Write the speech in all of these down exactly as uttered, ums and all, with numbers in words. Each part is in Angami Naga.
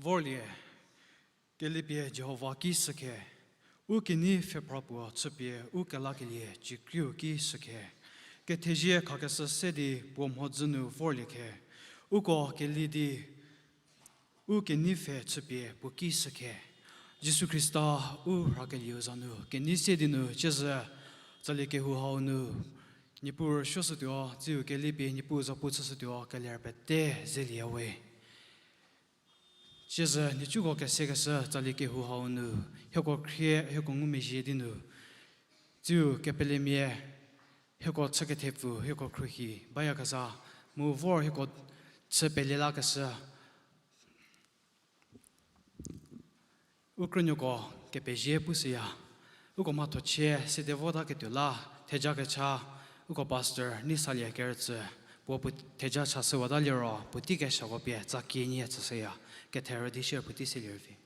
vorlie, kelipie Jihova ki shükhe, u kenei pfhephra puo chüpie u kelakelie cikriu ki shükhe, kethezie khakeshü se di puo mhodzü nu vorlie khe, uko keli di u kenei pfhe chüpie puo ki shükhe. Jisu Khrista u rhakelieu za nu kenei se di nu ciezü tsali kehou hau nu Niepuu rüsuoshütuo, tsiu kelipie Niepuu zapu chüshütuo, keler pete zelieya we. Ciezü nhicuko kesekeshü tsali kehou hau nu, hieko khrie, hieko ngumezhie di nu, tsiu kepelemia, hieko chükethepfu, hieko khruohi bayakezha, mu vor hieko chü pelielakeshü, u krünuoko kepezie pushüya. Uko mhathochie sede votaketuo la, thejakecha, uko pastor Neisalie Kerütsü, puo puo theja chashüwata liro puotei keshako pie tsakie nie chüshüya. Ketherü di shie puotei selie rüvi.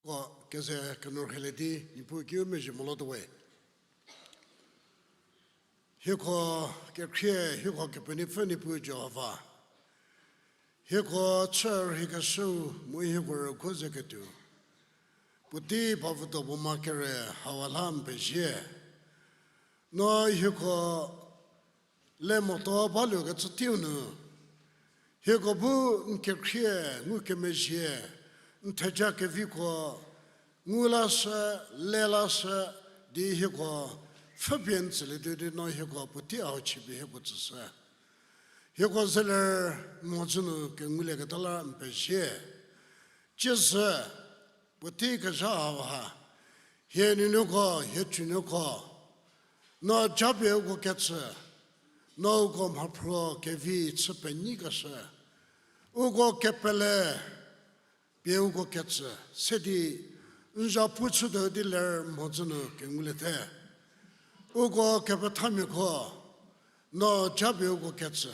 Ko keze kenu rhelie di Niepuu kiu mezhie molotuo we. Hieko kekhrie, hieko Kepenuopfü Niepuu Jihova, hieko chü rheikeshüu mu hieko rüguo zeketuo, puotei bavüdo puo ma kere hau la n pezie. No hieko le motuo baluokecü teiu nu, hieko bu n kekhrie ngukemezhie, n theja keviko ngu lashü, le lashü di hieko pfhüpie n tsülietuo di no hieko puotei hau chüpie hieko tsüshü. Hieko zeler mhodzü nu kengulieketa la n pezie. Ciezü puotei kezha hau ha, hie nuonuoko, hie tsunuoko, no japie uko ketsü, no uko mhaphruo kevi chü penyikeshü, uko kepele pie uko ketsü se di n zapu chütuo di ler mhodzü nu kenguliete. Uko kepethamiako, no japie uko ketsü.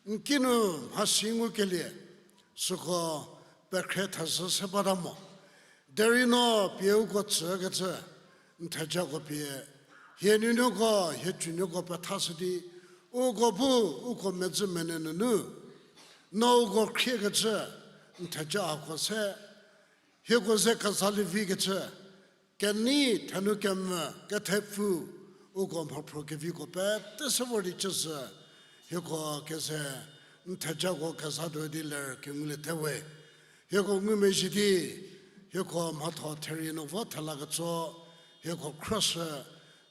N kinu mhasi ngukelie, süko pekhre thezhü se bata mo. Derei no pie uko tsükecü, n thejako pie, hie nuonuoko, hie tsunuoko pethashü di, uko bu, uko medzü mene nunu, no uko khriekecü, n theja hako se, hieko ze kezalievikecü, kenei thenu kemvü kethepfu, uko mhaphruo keviko pete se vor di ciezü, hieko keze n thejako kezatuo di ler kenguliete we. Hieko ngumezhie di, hieko mhatho therie nu vo thela ketso, hieko khrüshü,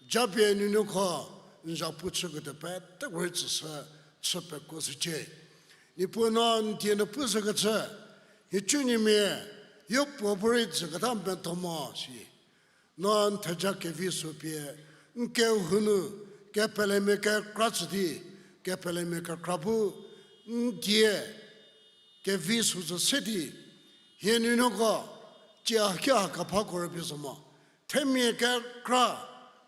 japie nuonuoko, n zapu chüketuo peteko rei tsüshü, chü pekuoshücie. Niepuu no n die nu pushükecü, nhicunuomia, yopuo bu rei dzüketa medo mo shi. No n theja kevi sü pie, n kehou nu, kepelemia kekra tsü di, kepelemia kekra bu, n die kevi sü zo se di, hie nuonuoko, cia kia kephako rübei zo mo, themia kekra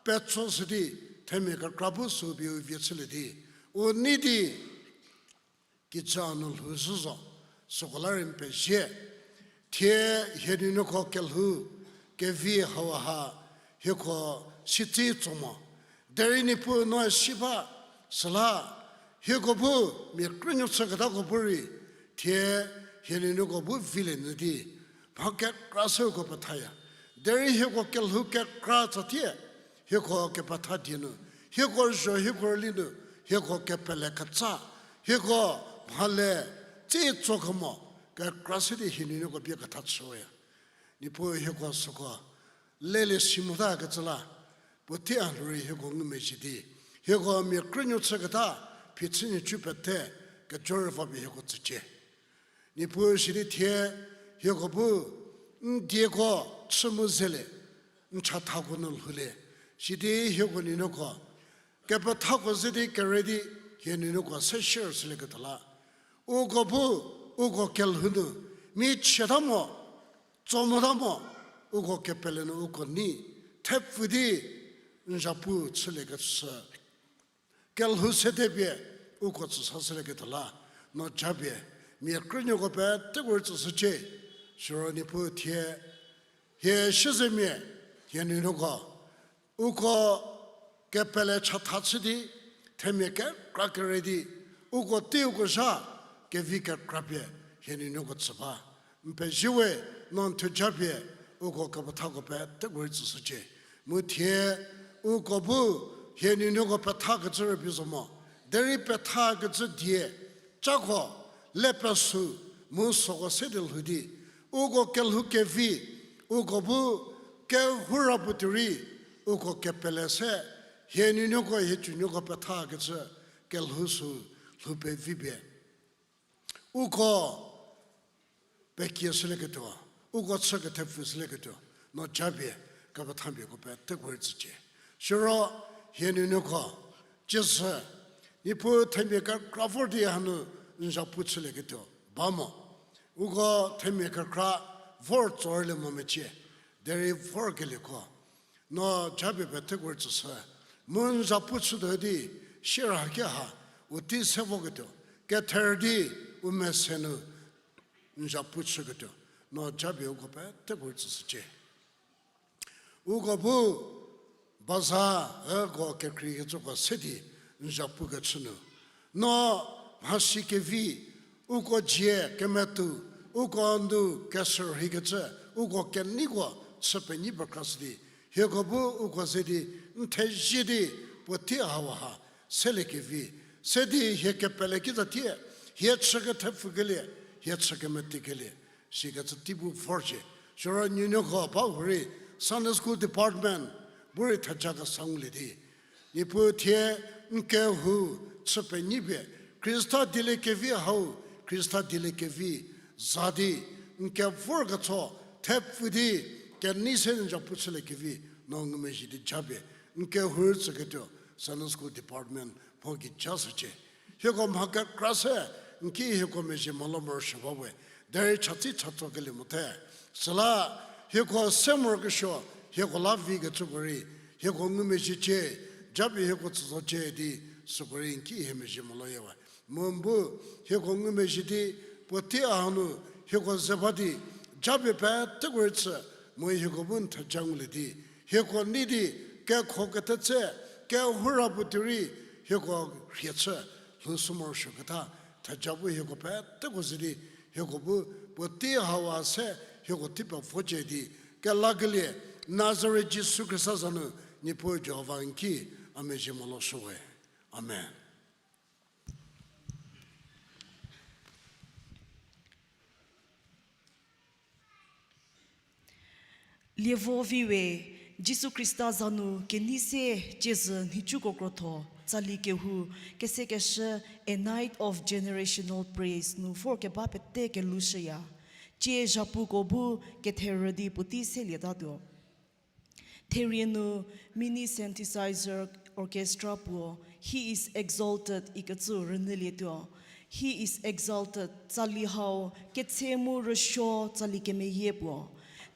petso shü di, themia kekra bu sü pie u vie chülie di, u nei di, kijü nu lhou zhü zo, süko la rei n pezie. Thie hie nuonuoko kelhou, kevi hau ha, hieko sitsi tso mo. Derei Niepuu no si ba, süla, hieko bu, mia krünuo chüketako bu rei, thie hie nuonuoko bu vilie nyü di, mha kekra se uko pethaya. Derei hieko kelhou kekra tsatie, hieko kepetha die nu, hieko zho hieko rüli nu, hieko kepele ketsa, hieko mhale, tsi tso kemo, kekra se di hie nuonuoko bie ketha chüya. Niepuu hieko süko lelie si motakecü la, puotei a lhou rei hieko ngumezhie di, hieko mia krünuo chüketa, phichü nhicu pete, kejo rüva pie hieko tsücie. Niepuu sidi thie, hieko bu, n dieko chü mu zelie, n chathako nu lhoulie, sidi hieko nuonuoko, kepethako ze di kere di, hie nuonuoko se share shülieketuo la, uko bu, uko kelhou nu, michieta mo, tso mota mo, uko kepele nu uko nei, thepfü di, n zapu chüliekeshü kelhou sede pie, uko tsüsa shülieketuo la, no japie, Mia krünuoko peteko rei tsüshücie, siro Niepuu thie, hie siezemia, hie nuonuoko, uko kepele chatha chü di, themia kekra kere di, uko tei uko zha, kevi kekra pie, hie nuonuoko tsü ba. N pezie we, no n thuo japie, uko kepethako peteko rei tsüshücie. Mu thie, uko bu, hie nuonuoko pethakecü rübei zo mo, derei pethakecü die, cako, le pesü, mu süko se di lhou di, uko kelhou kevi, uko bu, kehoura puo tuo rei, uko kepele se, hie nuonuoko hie tsunuoko pethakecü, kelhou sü, lhou pevi pie. Uko pekie shülieketuo, uko chü kethepfü shülieketuo, no japie, kepethamiako peteko rei tsücie. Siro, hie nuonuoko, tsiesü, Niepuu themia kekra vor di hanu n zhapu chülieketuo, ba mo. Uko themia kekra vor tsorlie mo mecie, derei vorkelieko. No japie peteko rei tsüshü, mu n zhapu chütuo di, sierha keha, u tei se voketuo, kether di, u mese nu, n zhapu chüketuo, no japie uko peteko rei tsüshücie. Uko bu, baza, uko kekreikecüko se di, n zhapu kechü nu. No, mhasi kevi, uko dzie kemetuo, uko nu kesürhikecü, uko keneiko chü penyi pekra shü di, hieko bu uko ze di, n thezie di, puotei hauha, seliekevi, se di hie kepele kitsatie, hie chü kethepfükelie, hie chü kemeteikelie, sikecü tei bu vorcie. Siro nuonuoko ba hurei, Sunday School Department, bu rei theja kesa ngulie di. Niepuu thie n kehou chü penyi pie, Khrista dieliekevi hau, Khrista dieliekevi za di, n kevorketso, thepfü di, kenei se n zhapu chüliekevi, no ngumezhie di japie, n kehou tsüketuo, Sunday School Department, mho gei ja shücie. Hieko mha kekra se, n ki hieko mezhie molo morosuo ba we, derei chatsi chatsokelie mote. Süla, hieko se morokesuo, hieko la vikecüko rei, hieko ngumezhiecie, japie hieko tsü zocie di, süko rei n ki hie mezhie moloya we. Mu n bu, hieko ngumezhie di, puotei hanu, hieko ze ba di, japie peteko rei chü, mu hieko bu n theja ngulie di, hieko nei di, kekho ketetse, kehoura puo tuo rei, hieko rhie chü, lhou sü morosuoketa, theja bu hieko peteko ze di, hieko bu puotei hauha se, hieko tei pevocie di, kelakelie, Nazaret Jisu Khrista za nu, Niepuu Jihova n ki, a mezhie molosuo we. Amen. Lievo vi we, Jisu Khrista za nu kenei se ciezü nhicuko krotho, tsali kehou, kesekeshü, A Night of Generational Praise nu vorkeba pete kelushüya. Cie zhapuko bu ketherü di puotei selietatuo. Therie nu mini synthesizer orchestra puo He is Exalted ikecü rünyülietuo. He is Exalted, tsali hau ketse mu rüsuo tsali kemeyie puo.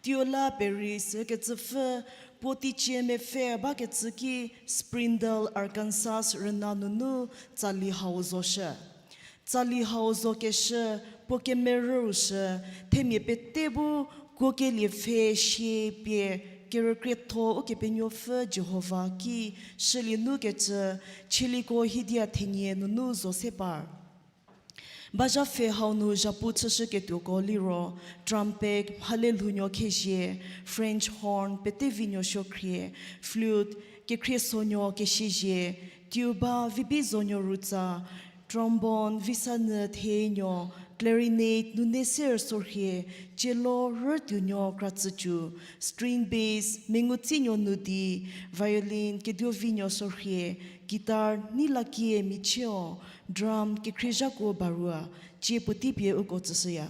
Tuola Paris ükecüpfü puo teicie mepfü bakecü ki Springdale, Arkansas rüna nunu tsali hau zoshü. Tsali hau zokeshü, puo kemerüu shü, themia pete bu kuokelie pfhe shie pie kerükrietho Ukepenuopfü Jihova ki shülie nukecü, chieliko hidia thenie nunu zo se par. Bazha pfhe hau nu zhapu chüshüketuoko liro, trumpet, mhalelhounuo khezie, French horn, petevinuo suokhrie, flute, kekhriesonuo kesiezie, tuba, vibizonuo rutsa, trombone, visanyü thenuo, clarinet, nuneser sorhie, cello, rütuonuo kratsücu, string bass, mengutsinuo nudi, violin, keduovinuo sorhie, guitar, neilakie michieu, drum, kekhriezhakuo barua, cie puotei pie uko tsüshüya.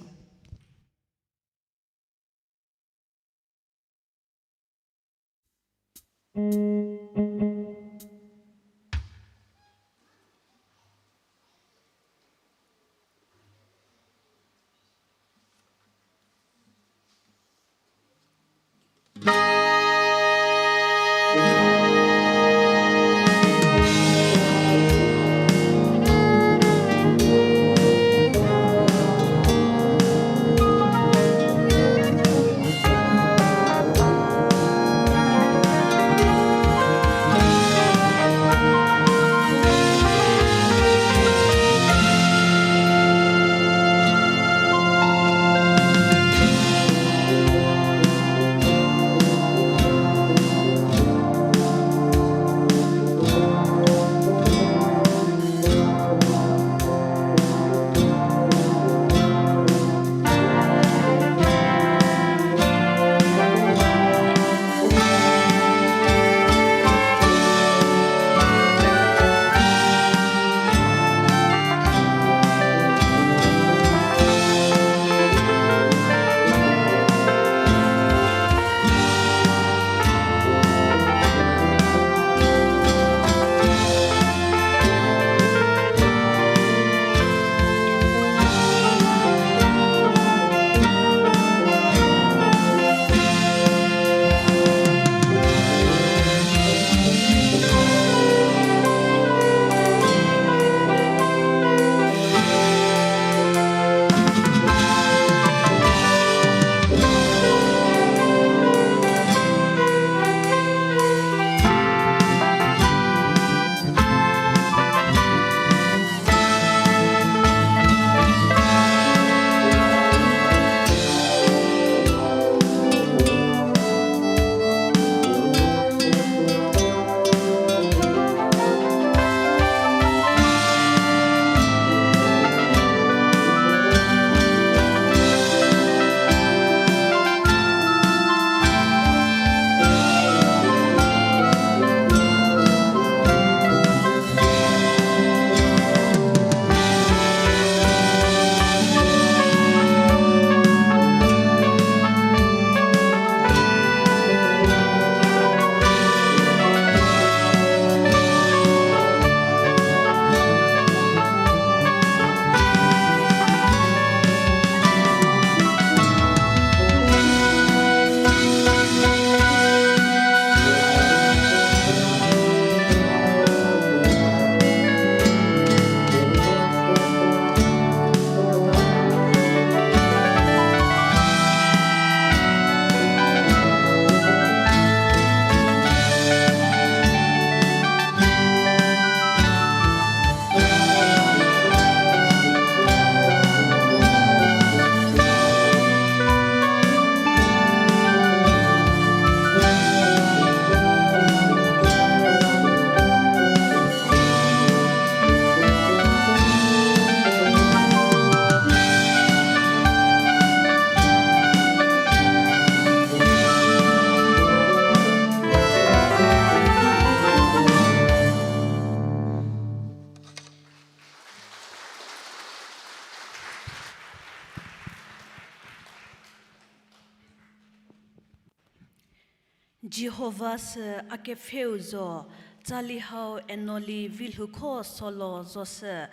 Jihova sü a kepfheu zo, tsali hau eno li vilhoukho solo zoshü,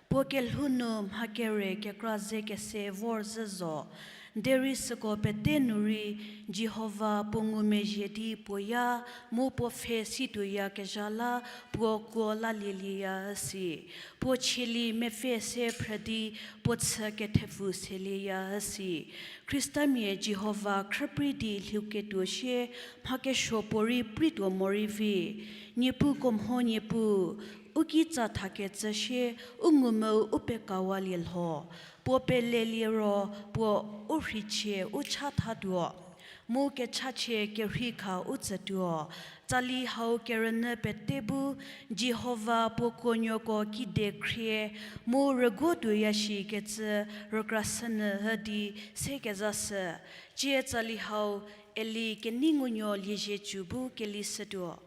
puo kelhou nu mha kere kekra ze kese vor zhü zo. Derei süko pete nu rei Jihova puo ngumezhie di puoya, mu puo pfhe situoyakezha la puo kuo lalielieya üsi. Puo chielie mepfü se phrü di puo chü kethepfu selieya üsi. Khristamia Jihova khrüprei di lhouketuo sie mha kesuo puorei preituo morei vi. Niepuu ko mho Niepuu, u kitsa thakecü sie u ngumvü u pekawalie lho. Puo pelelie ro puo u rheichie u chathatuo, mu kechachie kerhei kha u tsütuo. Tsali hau kerünyü pete bu Jihova puo kuonuoko kide khrie mu rüguotuoya shikecü rükrashünyü hü di sekezashü. Tsie tsali hau Eli kenei ngunuo liezie cü bu kelishütuo.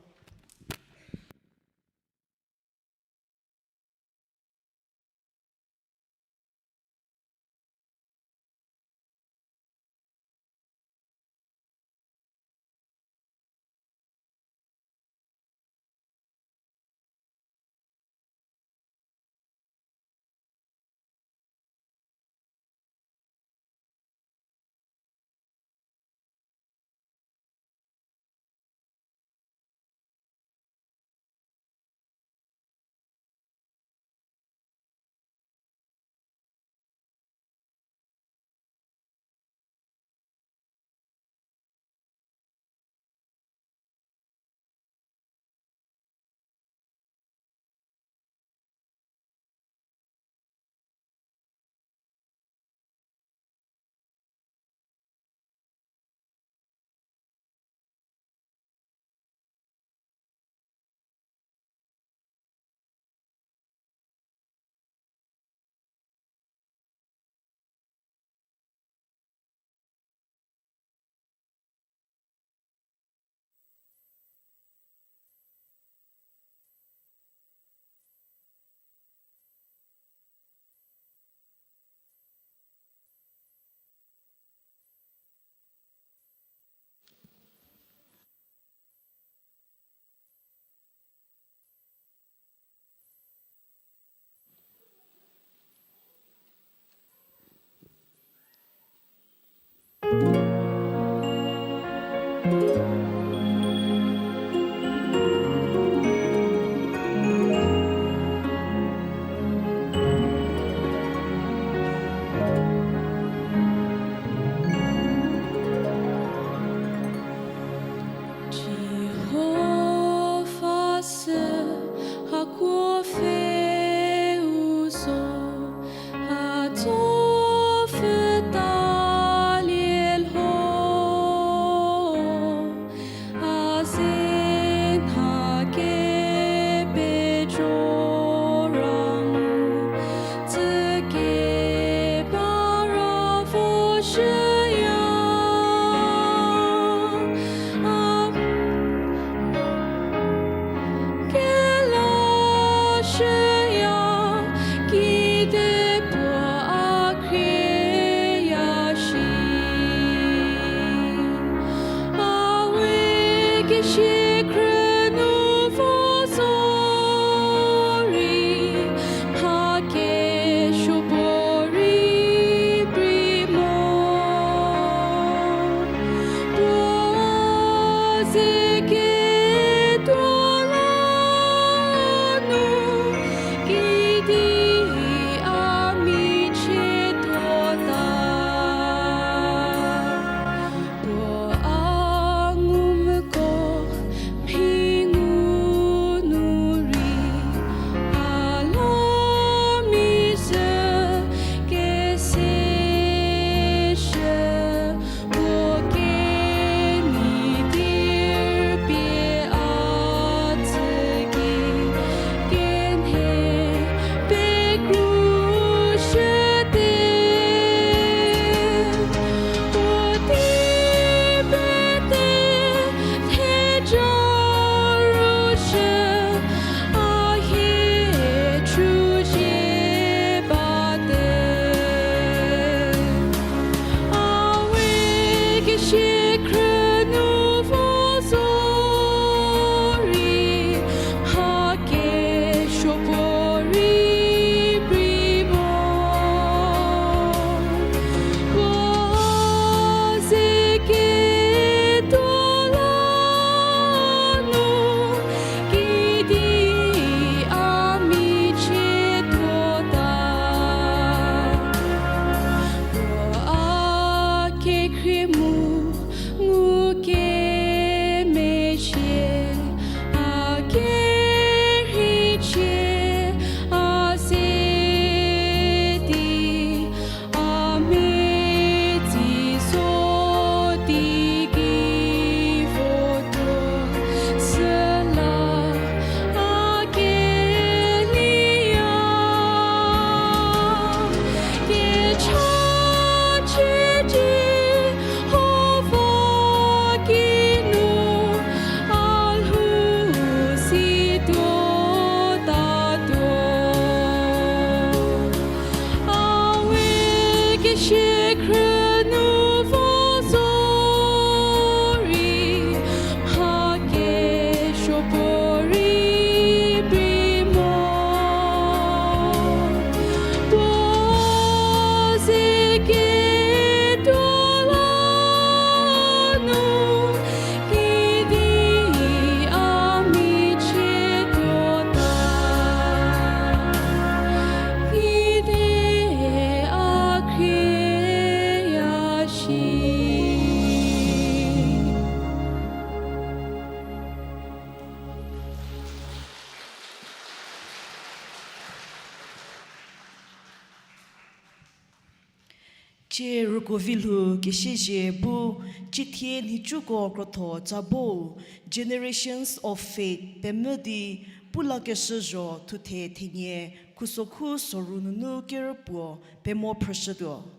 Tsie rükovi lhou kesiezhie bu, ciethie nhicuko krotho tsa bo, Generations of Faith pemvü di, pu lakeshü zho thuthe thenie, khusokhu soru nunu kerüpuo, pemo phrüshütuo.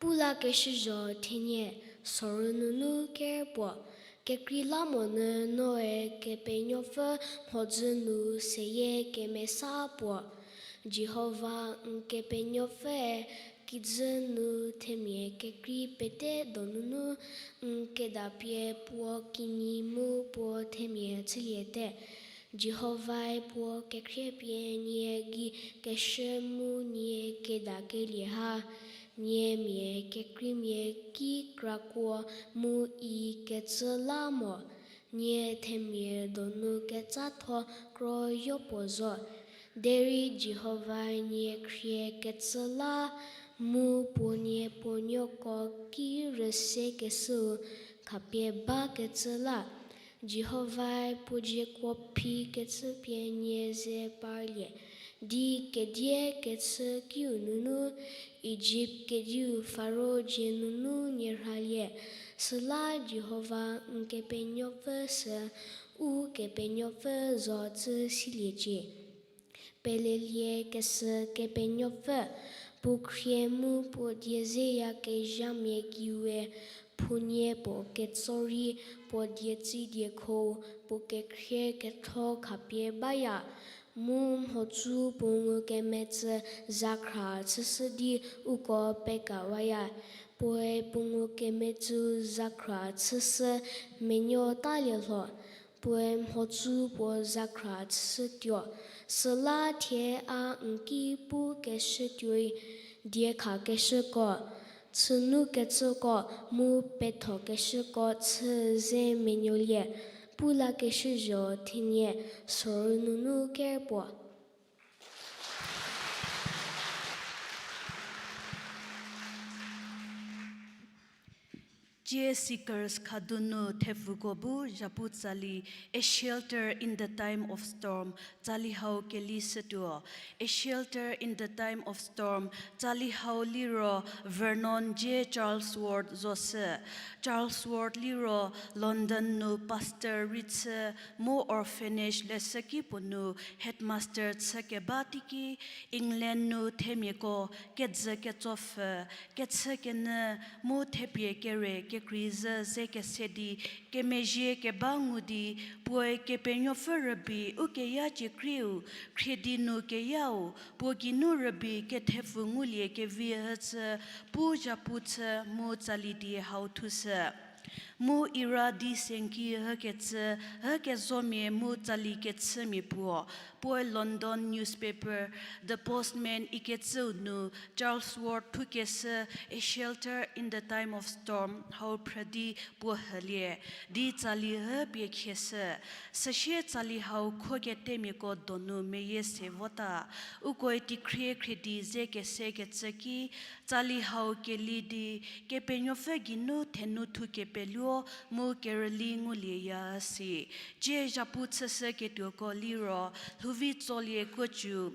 Pu lakeshü zho thenie, soru nunu kerüpuo, kekreilamonyü noe Kepenuopfü mhodzü nu seyie kemesa puo. Jihova n Kepenuopfüe, kijü nu themia kekrei pete donunu n kedapie puo kinyi mu puo themia chüliete. Jihovae puo kekhriepie nie gei keshü mu nie kedakelie ha, nie mia kekreimia ki krakuo mu ikecü la mo, nie themia donu ketsatho kroyopuo zo. Derei Jihovae nie khrie kecü la, mu puo nie puo nuoko ki rüse keshüu khapie bakecü la. Jihovae puo dziekuo phi kecü pie nie ze parlie, di kedie kechü kiu nunu, Ijipt kediu Faro dzie nunu nie rhalie. Süla Jihova n Kepenuopfü sü, Ukepenuopfü zo cü siliecie. Pelelie kesü Kepenuopfü, puo khrie mu puo die zeyakezhamia gei we, phounie puo ketso rei, puo die tsi diekho, puo kekhrie ketho khapie baya, mu mhodzü puo ngukemetsü zakhra chüshü di uko pekawaya. Puoe puo ngukemetsü zakhra chüshü menuo talie lho, puoe mhodzü puo zakhra chüshütuo. Süla thie a n ki pukeshütuoi, diekhakeshüko, chünukecüko mu pethokeshüko chü ze menuolie, pu lakeshü zho thenie, soru nunu kerüpuo. Tsie seekers khadunu thepfuko bu zhapu tsali A Shelter in the Time of Storm tsali hau kelishütuo. A Shelter in the Time of Storm tsali hau liro Vernon J. Charlesworth zoshü. Charlesworth liro London nu pastor rei chü mu orphanage leshüki puo nu headmaster chükeba teiki England nu themiako kejü ketsopfü, kechükenyü mu thepie kere kekreizhü ze kese di kemezhie keba ngu di, puoe Kepenuopfü rübei ukeyacie krieu, khriedi nu keyau, puo geinu rübei kethepfu ngulie kevi ücü, pu zhapu chü mu tsali die hau thushü. Mu Ira di Senki ükecü, ükezomia mu tsali kechümia puo, puoe London newspaper The Postman ikecüu nu Charlesworth thukeshü A Shelter in the Time of Storm hau phrü di puo hülie, di tsali ü pie khieshü. Süsie tsali hau khoketemiako donu meyie se vota. Ukoe teikhrie khriedi ze kese kecü ki, tsali hau keli di, Kepenuopfü geinu thenu thukepeluo mu kerüli ngulieya si. Tsie zhapu chüshüketuoko liro, lhouvi tsolie kuocu,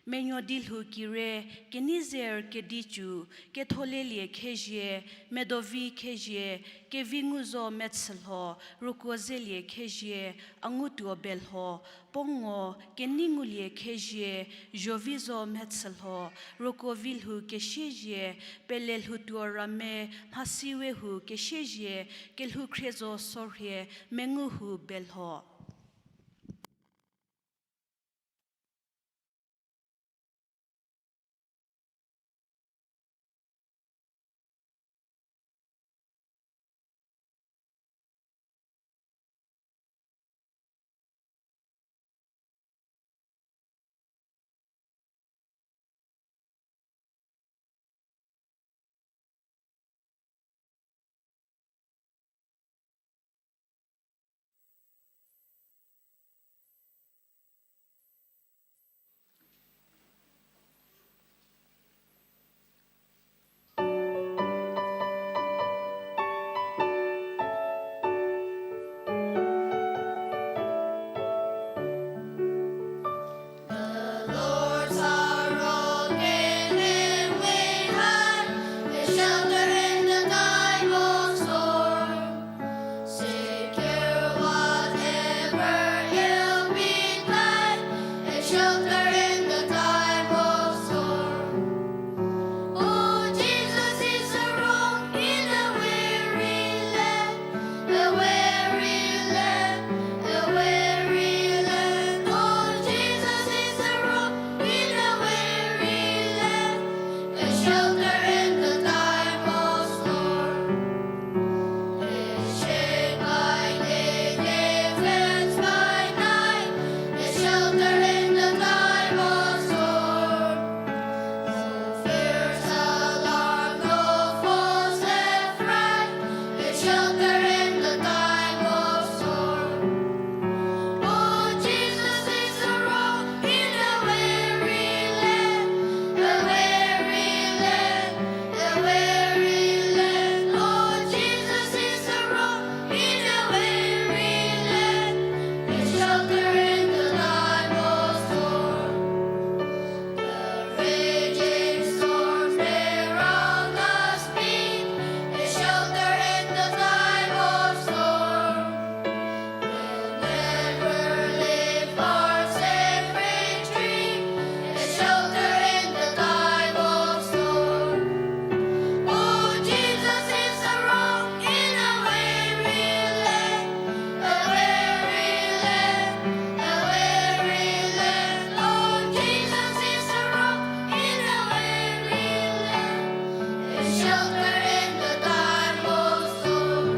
menuo di lhou kire, kenei zer kedicu, ketholelie khezie, medovi khezie, kevi ngu zo mechülho, rükuo zelie khezie, a ngutuo belho, pongo, kenei ngulie khezie, zhovi zo mechülho, rükuo vi lhou kesiezie, pele lhoutuo rame, mhasi we hou kesiezie, kelhou khrie zo sorhie, mengu hou belho. shelter in the time of storm. Oh, Jesus is a rock in a weary land, a weary land, a weary land. Oh, Jesus is a rock in a weary land, a shelter in the time of storm. A shade by day, defense by night, a shelter in the time of storm. No fears alarm, no foes affright, a shelter in the time of storm. Oh, Jesus is a rock in a weary land, a weary land, a weary land. Oh, Jesus is a rock in a weary land, a shelter in the time of storm. The raging storms may round us beat, a shelter in the time of storm. We'll never leave our safe retreat, a shelter in the time of storm. Oh, Jesus is a rock in a weary land, a weary land, a weary land. Oh, Jesus is a rock in a weary land, a shelter in the time of storm.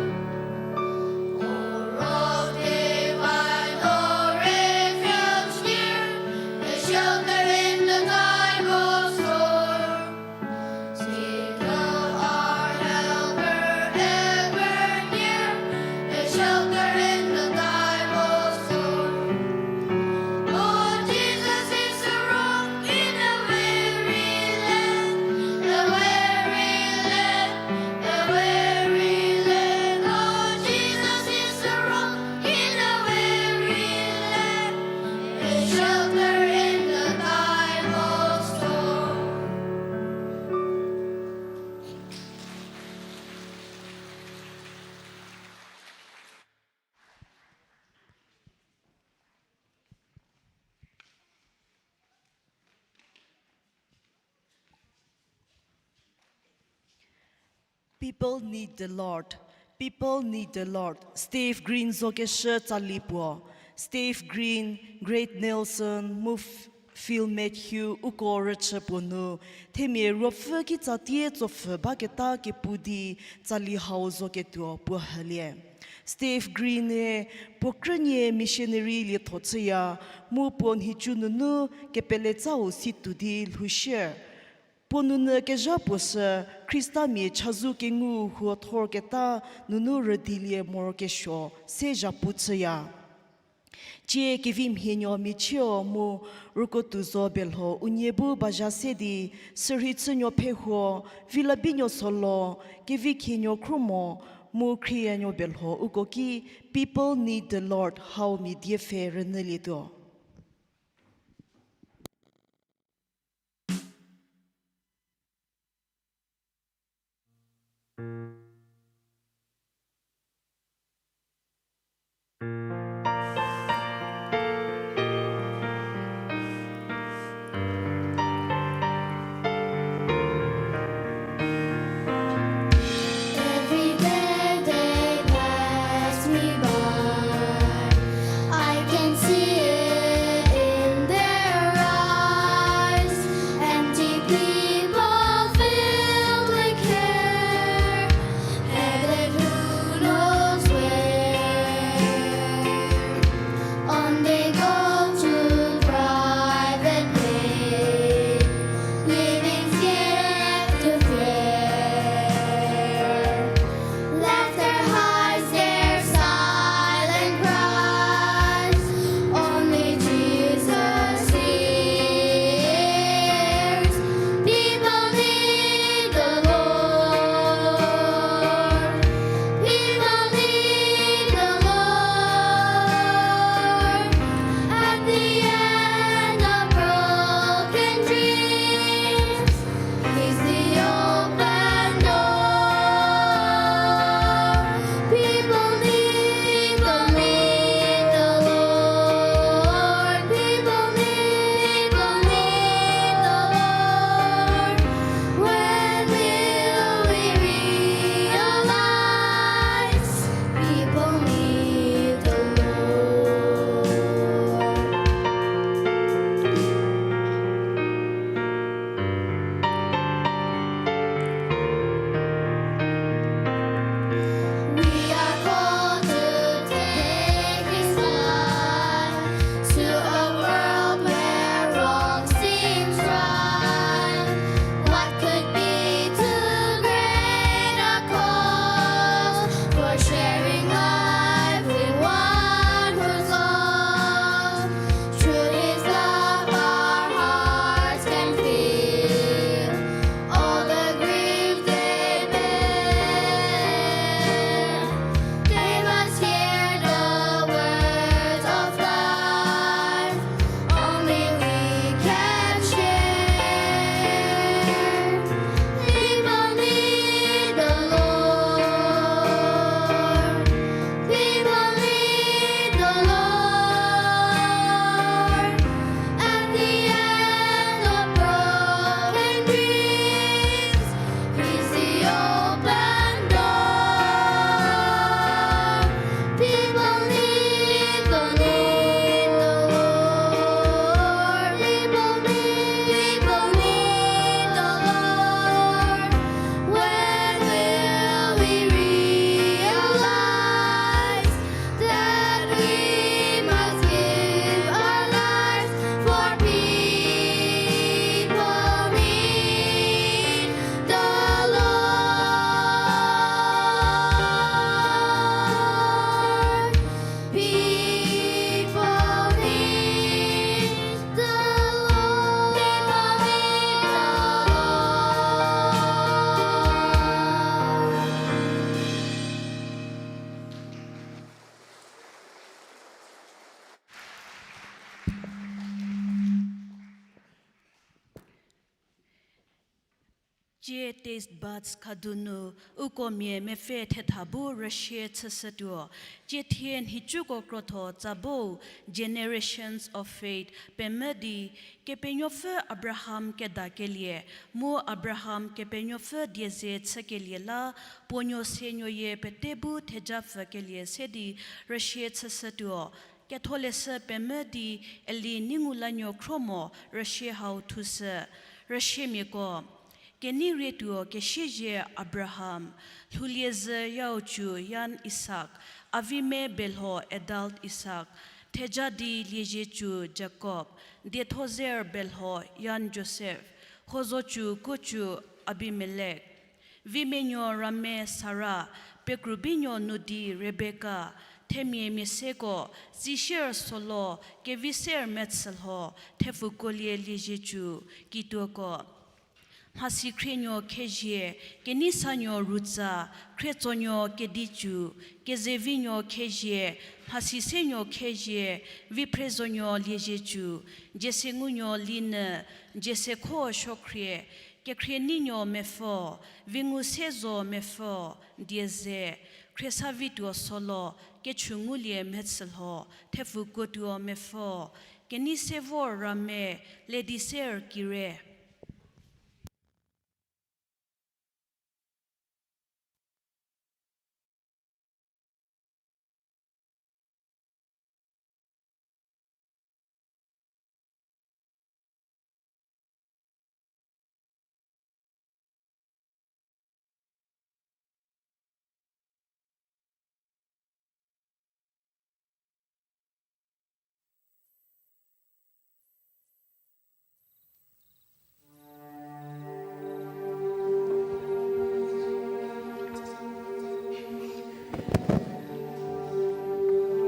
O rock divine, O refuge near, a shelter in the time of storm. Still our helper ever near, a shelter in the time of storm. Oh, Jesus is a rock in a weary land, a weary land, a weary land. Oh, Jesus is a rock in a weary land, a shelter in the time of storm. People need the Lord. People need the Lord. Steve Green zokeshü tsali puo. Steve Green, Greg Nelson, mu F-, Phil Matthew, uko rüchü puo nu, themia ruopfü kitsatie tsopfhü baketa kepu di tsali hau zoketuo puo hülie. Steve Green-e puo krünie missionary lietho chüya, mu puo nhicu nunu kepeletsau si tuo di lhoushie. Puo nunyü kezha puo sü Khristamia chazou kengu huo thorketa nunu rüdilie morokesuo se zhapu chüya. Tsie kevimhienuo michieu mu rükotuo zo belho unie bu bazha se di, sürhei chünuo phe huo, vilabinuo solo, kevi khienuo khrumo, mu khrieyanuo belho uko ki People Need the Lord hau mia die pfhe rünyülietuo. Every day they pass me by. I can see it. Tie taste buds khadu nu, uko mia mepfü thetha bu rüshie chüshütuo. Tie thie nhicuko krotho tsa bo Generations of Faith pemvü di, Kepenuopfü Abraham kedakelie, mu Abraham Kepenuopfü dieze chükelie la, puo nuo se nuoyie pete bu thejapfükelie se di rüshie chüshütuo. Ketholeshü pemvü di Eli Neingu la nuo khro mo rüshie hau thushü. Rüshiemiako, Kenei rietuo kesiezie Abraham, lhouliezhü yau cü Jan Isak, Avime belho adult Isak, theja di liezie cü Jakob, dietho zer belho Jan Josef, hozo cü kuo cü Abimelek, vimenuo rame Sara, pekrubinuo nu di Rebeka, themia mia seko, tsi sier solo, kevi ser metsülho, thepfukolie liezie cü, kituoko. Mhasi khrienuo khezie, kenei sanuo rutsa, khrietsonuo kedi cü, kezevinuo khezie, mhasi senuo khezie, vi phrezonuo liezie cü, dzie se ngunuo linyü, dzie se kho suokhrie, kekhrie neinuo mepfü, vi ngu se zo mepfü, dieze, khriesa vituo solo, kechü ngulie metsülho, thepfukotuo mepfü, kenei se vor rame, ledi ser kire.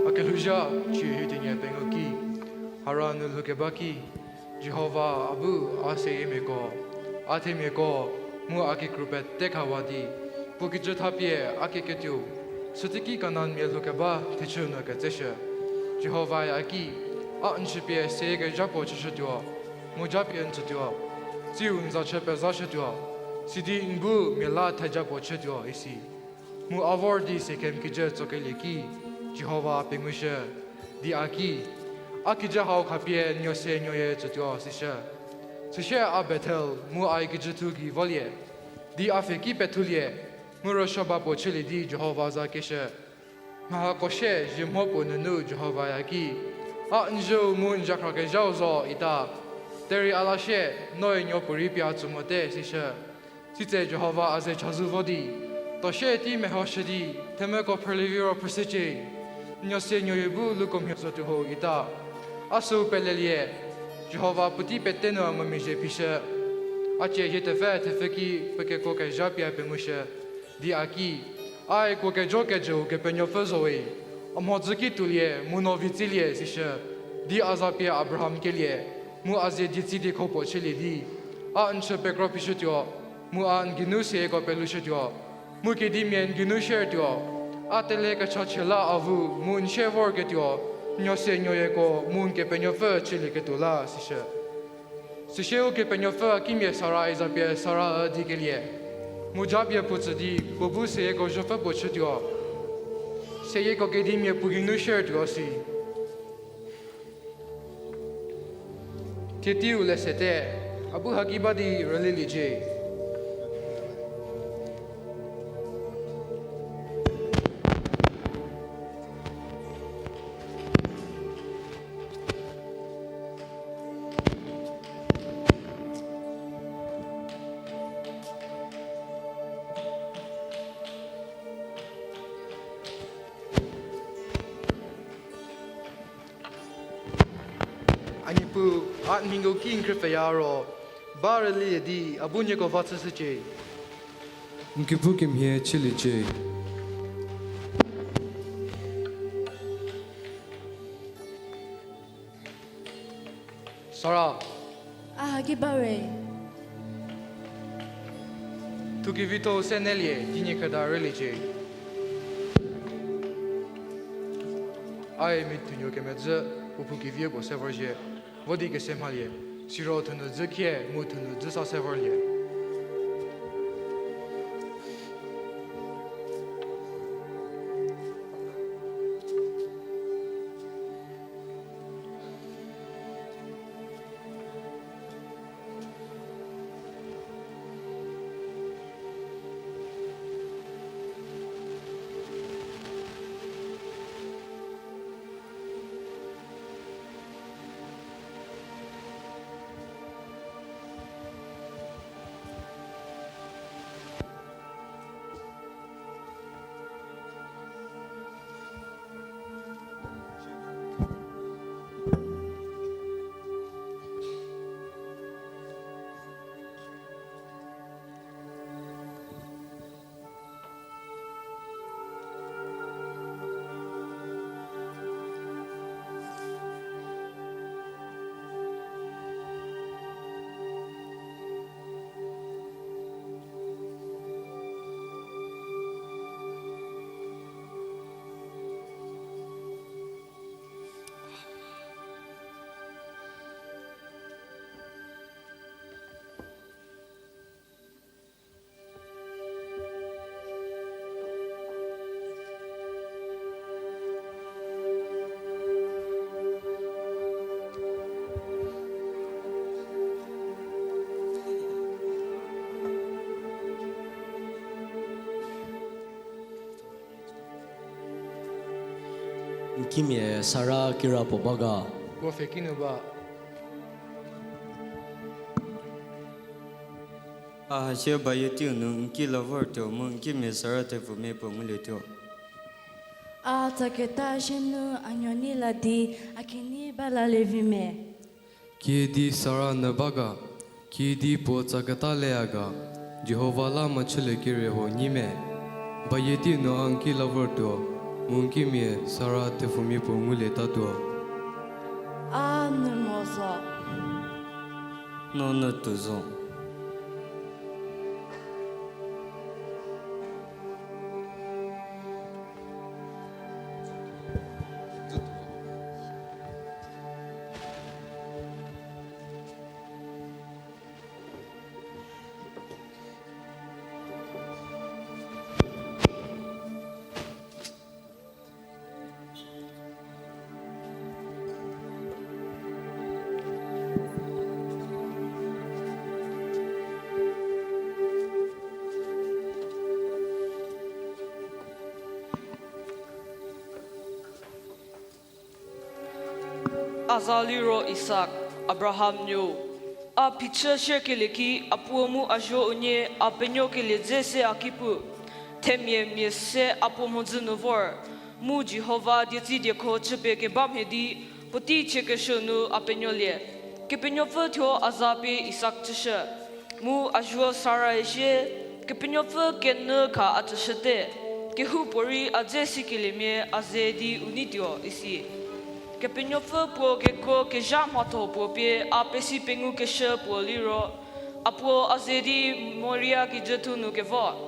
A kelhouzha, chü hie di nie pengou ki, Haran nu lhoukeba ki, Jihova a bu a seyiemiako, a themiako, mu a kikru pete khawa di, puo kijü thapie a keketuo, süteiki Kanaanmia lhoukeba thechü nu ketseshü. Jihovae a ki, a n chüpie seyie kezha puo chüshütuo, mu japie n tsütuo, tsiu n za chü pezhashütuo, sidi n bu mia la theja puo chütuo isi. Mu a vor di Sekem kijü tsokelie ki, Jihova pengushü, di a ki, a kijü hau khapie nuo se nuoyie tsütuo sishü. Süsie a Bethel mu ai kijüthu gei volie, di a pfheki pethulie, mu rüsuo ba puo chülie di Jihova za keshü. Mha hako sie zhie mho puo nunu Jihovae a ki, a n zhüu mu n zhakhra kezhau zo ita. Derei a la sie, noe nuo puorei pie a tsü mote sishü. Sitse Jihova a ze chazou vo di, tuo sie tei mehoshü di, themvüko phrülie viro phrüshücie, n nuo se nuoyie bu luko mhie zotuo ho ita. A süu pelelie, Jihova puotei pete nu a ngumezhie phishü. A cie hie tepfü thepfü ki puo kekuo kezha pie a pengushü, di a ki, ai kuo kejo kejüu Kepenuopfü zo we, a mhodzü ki tuolie mu no vitsilie sishü, di a za pie Abraham kelie, mu a zie dietsi diekho puo chülie di, a n chü pekro phishütuo, mu a n geinu seyieko pelushütuo, mu kedimia n geinu siertuo, a tele kechachie la avu mu n sie vorketuo, n nuo se nuoyieko mu n Kepenuopfü chülieketuo la sishü. Süsie Ukepenuopfü a kimia Sara-e za pie Sara üdikelie, mu japie puo tsü di puo bu seyieko zhüpfü puo chütuo, seyieko kedimia puo geinu siertuo si. Thie teiu le sete, a bu haki ba di rüliliecie. A Niepuu, a n mhinuo ki n khrüpfheya ro, ba rülilie di a bu nieko va chüshücie. N kepu kemhie chüliecie. Sara. A haki ba we. Thukevitho-u se nelie, di nie khüda rüliecie. Ae mi thunuo kemedzü, puo phou kevie puo se vorzhie, vo di kese mhalie, siro thunu dzü khie mu thunu dzü sa se vorlie. Kimia Sara kira puo ba ga. Puo pfhe kinu ba. A hasie bayie teiu nu n ki la vortuo mu n kimia Sara thepfumia puo ngulietuo. A tsaketa sie nu a nuo nei la di a kinyi ba lalie vi me. Kiüdi Sara nyü ba ga, kiüdi puo tsaketa leya ga, Jihova la mhachülie kere huo nyi me. Bayie teiu nu a n ki la vortuo, mu n kimia Sara thepfumia puo ngulietatuo. A nu mo zo. No nu tuo zo. A za liro Isak, Abraham nuou. A phichü sierkelie ki a puo mu a zuo unie a penuokelie dze se a ki pu. Themia mia se a puo mhodzü nu vor, mu Jihova dietsi diekho chüpie keba mhie di puotei chiekeshü nu a penuolie. Kepenuopfü thuo a za pie Isak chüshü. Mu a zuo Sarae sie, Kepenuopfü kenyü kha a tsüshüte, kehoupuorei a dze sikeliemia a ze di u neituo isi. Kepenuopfü puo kekuo kezha mhatho puo pie a pesi pengukeshü puo liro, a puo a ze di Moria kijüthu nu kevo.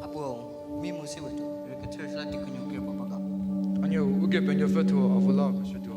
A puo, mi mu se wetuo, rei kethürshü la di khunuo krie puo ba ga. A nuou, Ukepenuopfü thuo a vo la khashütuo.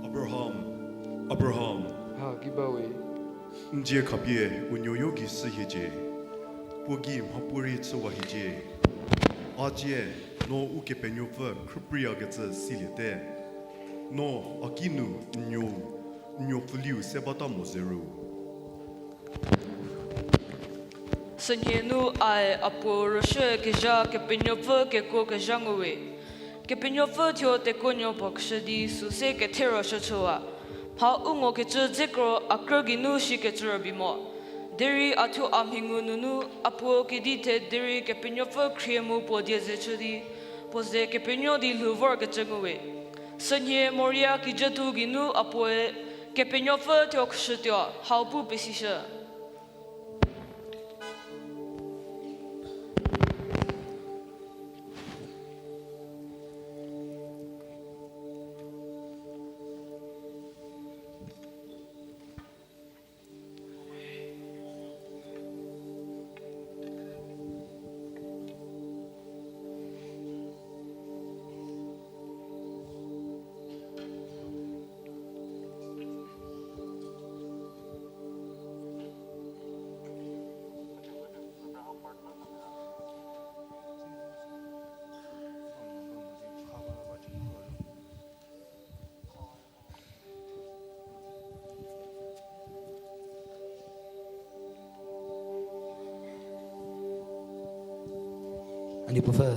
Abraham, Abraham. Ha, ki bawe. N dzie khapie u nuoyo gei shü hiecie, puo gei mhapuorei chüwa hiecie. A dzie, no Ukepenuopfü khrüpriyakecü siliete. No a ki nu n nuou, n nuo pfuliu se bata mo zeru. Sünhie nu ae a puo rüshükezha Kepenuopfü kekuo kezha nguwe. Kepenuopfü thuo tekuonuo puo keshü di süse kethe rüshü chüwa. Mha u ngokecü dzekro a krü geinu shikecü rübei mo. Derei a thuo a mhi ngu nunu a puo kedi the derei Kepenuopfü khrie mu puo die ze chü di, Puo ze kepenuo di lhou vorkecü nguwe. Sünhie Moria kijüthu geinu a puoe Kepenuopfü thuo khashütuo, hau pu pesishü. A Niepuu pfü,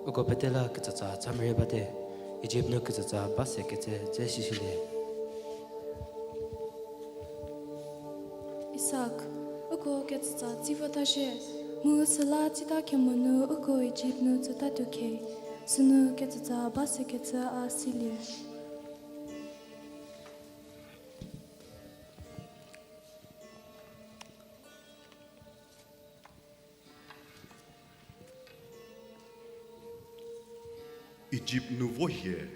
uko pete la ketsatsa tsa merei bate, Ijipt nu ketsatsa ba se kecü dze sishülie. Isak, uko ketsatsa tsi vota shie, mu süla tsita kemo nu uko Ijipt nu tsütatuo khe, sünu ketsatsa ba se kecü a silie. Ijipt nu vo hie,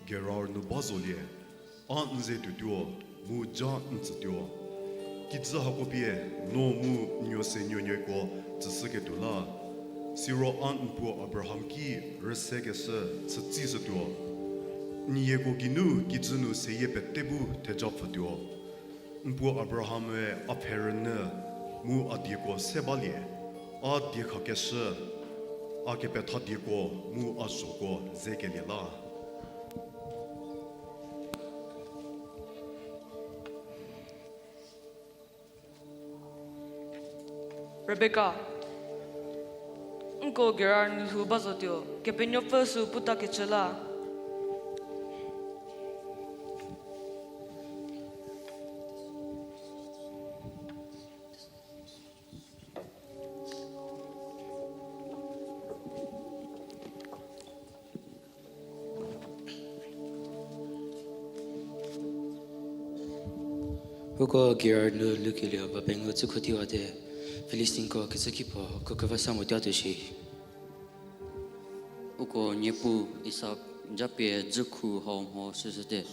Gerar nu ba zolie, a n ze tuotuo, mu ja n tsütuo. Kijü hako pie no mu n nuo se nuonuoko tsüshüketuo la, siro a n puo Abraham ki rüsekeshü chütsishütuo. N yieko geinu kijü nu seyie pete bu theja pfütuo. N puo Abraham-e a pfhe rünyü, mu a dieko se balie, a diekhakeshü, a kepethadieko mu a zhoko zekelie la. Rebeka, nko Gerar nu lhou ba zotuo, Kepenuopfü sü putakecü la. Uko Gerar nu lhoukelie ba pengou chükhu tiwate, Filistinko kecü ki puo uko kevasa motuo tuo shi. Uko niepuu Isak japie dzükhu hau mho shüshüte.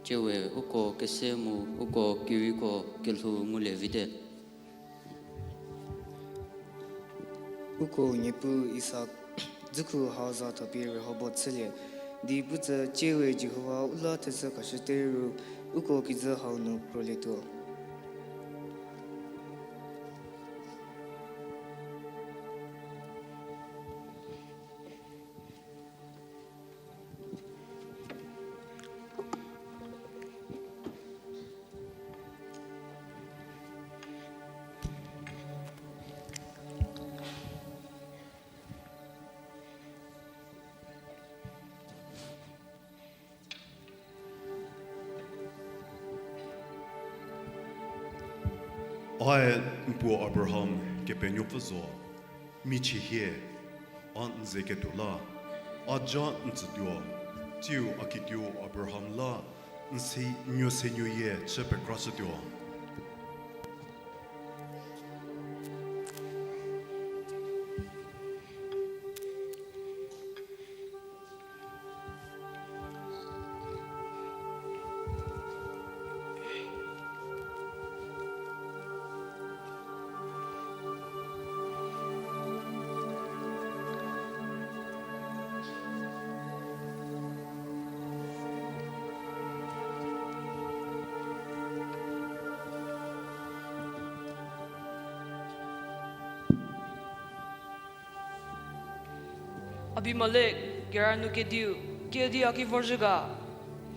Tsiewe uko kese mu uko kerieko kelhou ngulie vite. Uko niepuu Isak dzükhu hau za thopie Rehobot chülie, di putsü tsiewe Jihova u la thezhü khashüte ru uko kijü hau nu krolietuo. Ae n puo Abraham Kepenuopfü zo, michie hie, a n ze ketuo la, a ja n tsütuo, tsiu a kituo Abraham la n se, n nuo se nuoyie chü pekrashütuo. Abimelek, Gerar nu kediu, kiüdi a ki vorzhü ga?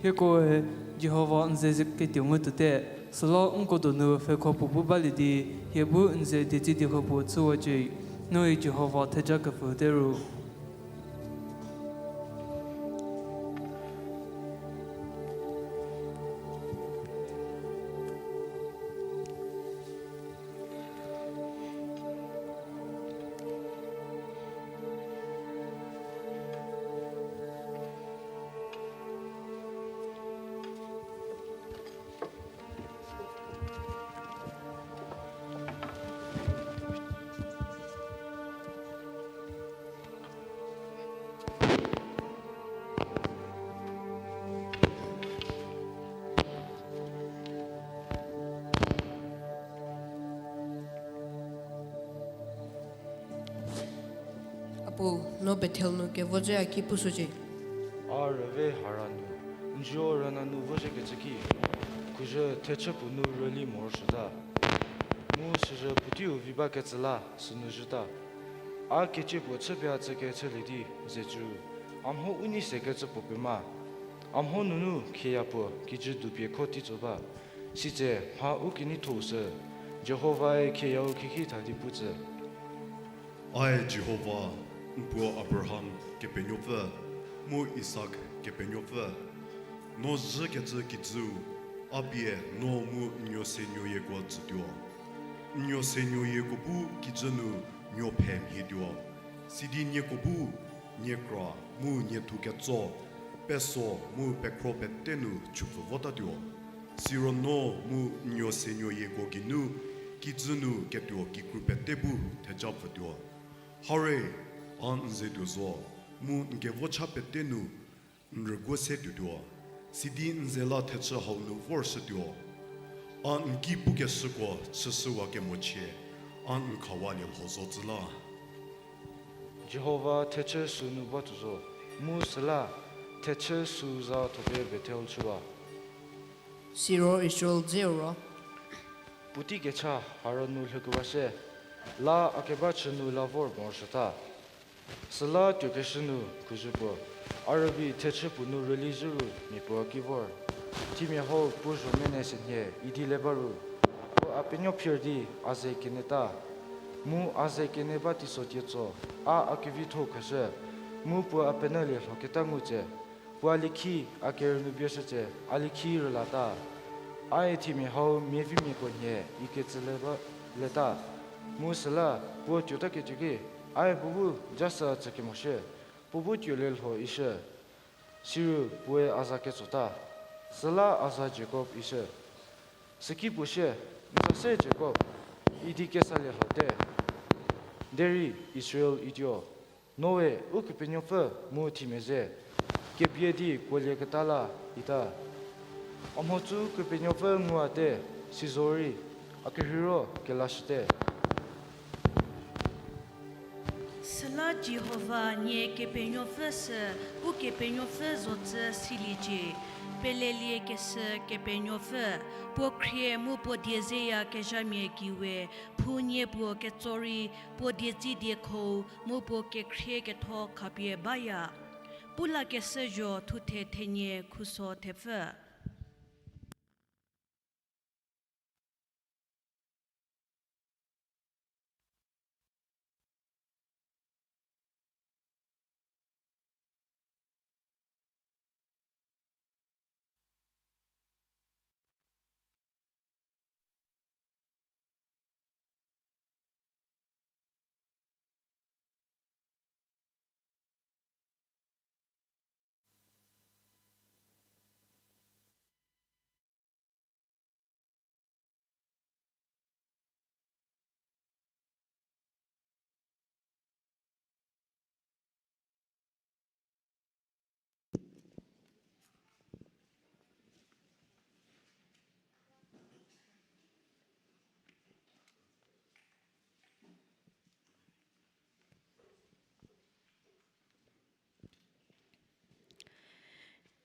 Hiekoe, Jihova n ze ketuo ngu tuote, süla nko donu pfhekho puo bu balie di, hie bu n ze dietsi diekho puo chüwacie, nui Jihova theja kepfü te ru. No Bethel nu kevo dzüya ki pushücie. A rüve hara nu, n zuo rüna nu vozhie kecü ki, khuzhü thechü puo nu rüli morosuota. Mu süzhü puoteiu vi bakecü la sünu zhüta. A kecie puo chüpie a tsükecülie di ze cü ru, a mho u nei sekecü puo pema. A mho nunu khieya puo kijü dupie kho tei tso ba. Sitse mha u keneithou sü, Jihovae khieyau khiekhi tha di pu tsü. Ae Jihova, n puo Abraham Kepenuopfü, mu Isak Kepenuopfü, no zhükecü kijüu, a pie no mu n nuo se nuoyieko tsütuo. N nuo se nuoyieko bu kijü nu nuo phe mhietuo. Sidi nieko bu, niekra mu niethu ketso, peso mu pekhro pete nu chüpfü votatuo. Siro no mu n nuo se nuoyieko geinu, kijü nu ketuo kikru pete bu theja pfütuo. Hare, a n ze tuo zo, mu n kevocha pete nu n rüguo se tuotuo, sidi n ze la thechü hau nu vorshütuo. A n ki pukeshüko chüshüwa kemochie, a n khawalie lho zo tsü la. Jihova thechü sünu ba tuo zo, mu süla thechü sü za thopie Bethel chüwa. Siro Israel dzeu ro, puotei kecha hara nu lhükewa shie, la a keba chü nu la vor morosuota. Süla tuokeshü nu khuzhü puo, a rübei thechü puo nu rüli zhü ru mia puo ki vor. Themia hau puo zho mene sünhie idi le ba ru, puo a penuo phir di a ze keneta. Mu a ze kene ba teiso tietso, a a kevitho khashü, mu puo a penuolie lhoketa ngu tse. Puo a liekhi a kerünu bieshü tse, a liekhi rülata. Ae themia hau miavimiako nhie ikecü le ba leta. Mu süla puo tuota ketuo ki, ae puo bu jasa tsü kemoshie, puo bu tuolie lho ishü. Siro puoe a za ketsota, süla a za Jakob ishü. Süki puo shie, n za se Jakob, idi kesalie lhote. Derei Israel ituo, noe Ukepenuopfü mu themia ze, kebie di kuolieketa la ita. A mhodzü Kepenuopfü nguate, sizorei a kerheiro kelashüte. Süla Jihova nie Kepenuopfü sü, Ukepenuopfü zocü siliecie, peleliekeshü Kepenuopfü, puo khrie mu puo die zeya kezhamia geiwe, phou nie puo ketso rei, puo dietsi diekhou mu puo kekhrie ketho khapie baya. Pu lakeshü zho thuthe thenie khuso thepfü.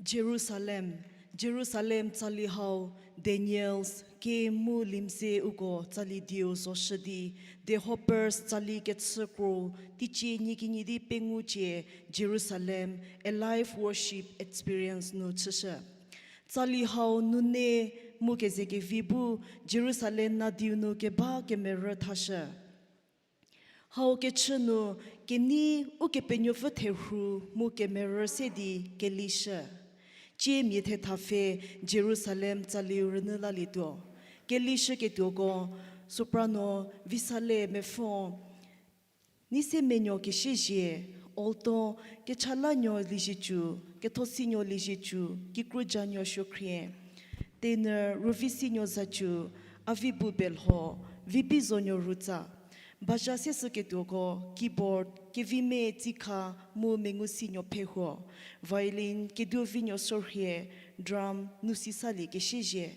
Jerusalem, Jerusalem tsali hau, Daniels, Kim mu Limse uko tsali dieu zoshü di, The Hoppers tsali kechü kro, teicie nyikinyi di pengou cie, Jerusalem, a live worship experience nu chüshü. Tsali hau nune mu kezekevi bu Jerusalem nadiu nu keba kemerü thashü. Hau kechü nu kenei Ukepenuopfü therhu mu kemerü se di kelishü. Cie mia thetha pfhe Jerusalem tsaliu rünyü lalietuo. Kelishüketuoko, soprano Visale Mepfo, nei se menuo kesiezhie, alto Kechalanuo Liezietsu, Kethosinuo Liezietsu, Kikrujanuo Suokhrie, tenor Ruvisinuo Zacu, Avibu Belho, Vibizonuo Rutsa. Baza seshüketuoko, keyboard Kevime Tsikha mu Mengusinuo Phehuo, violin Keduovinuo Sorhie, drum Nusisalie Kesiezhie.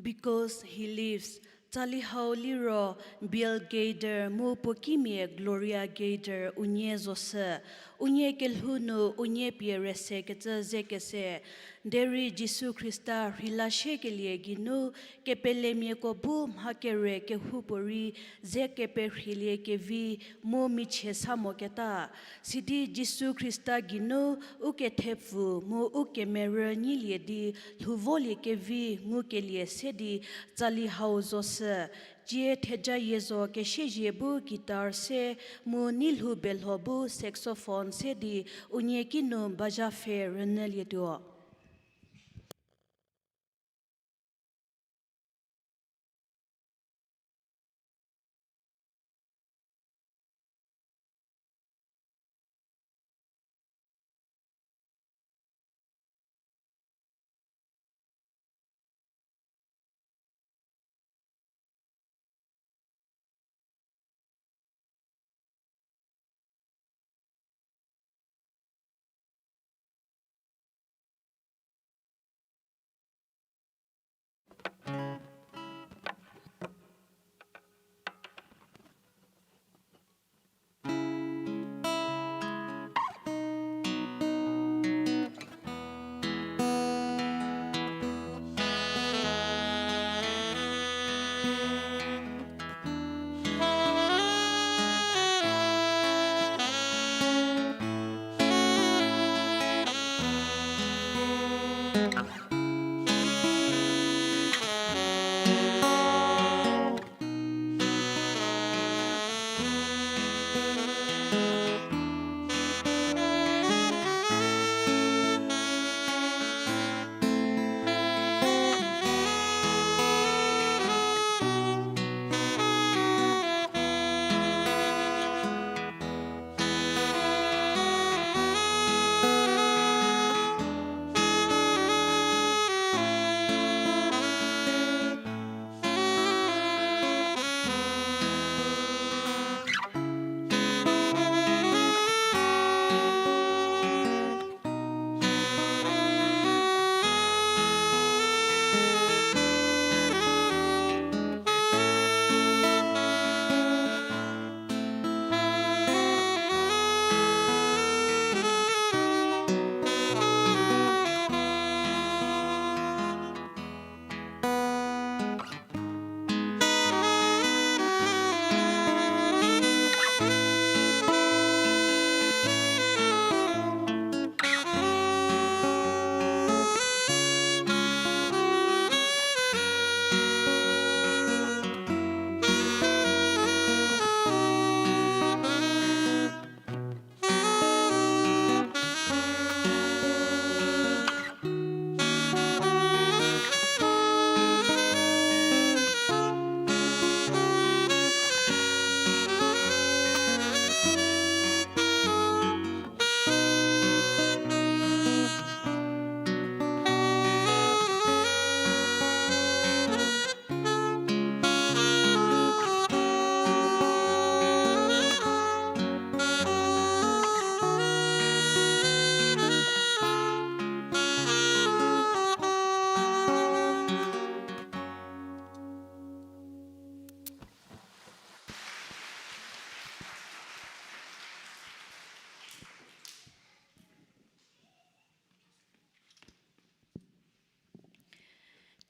Because he lives, tsali hau liro Bill Gaither mu puo kimia Gloria Gaither unie zoshü. Unie kelhou nu unie pie rüse kecü ze kese. Derei Jisu Khrista rheila shiekelie geinu kepelemiako bu mha kere kehoupuorei ze keperhielie kevi mu michie sa moketa. Sidi Jisu Khrista geinu u kethepfu mu u kemerü nyilie di lhou volie kevi ngukelie se di tsali hau zoshü. Tsie thejayie zo kesiezie bu guitar se mu neilhou belho bu saxophone se di unie kinu baza pfhe rünyülietuo.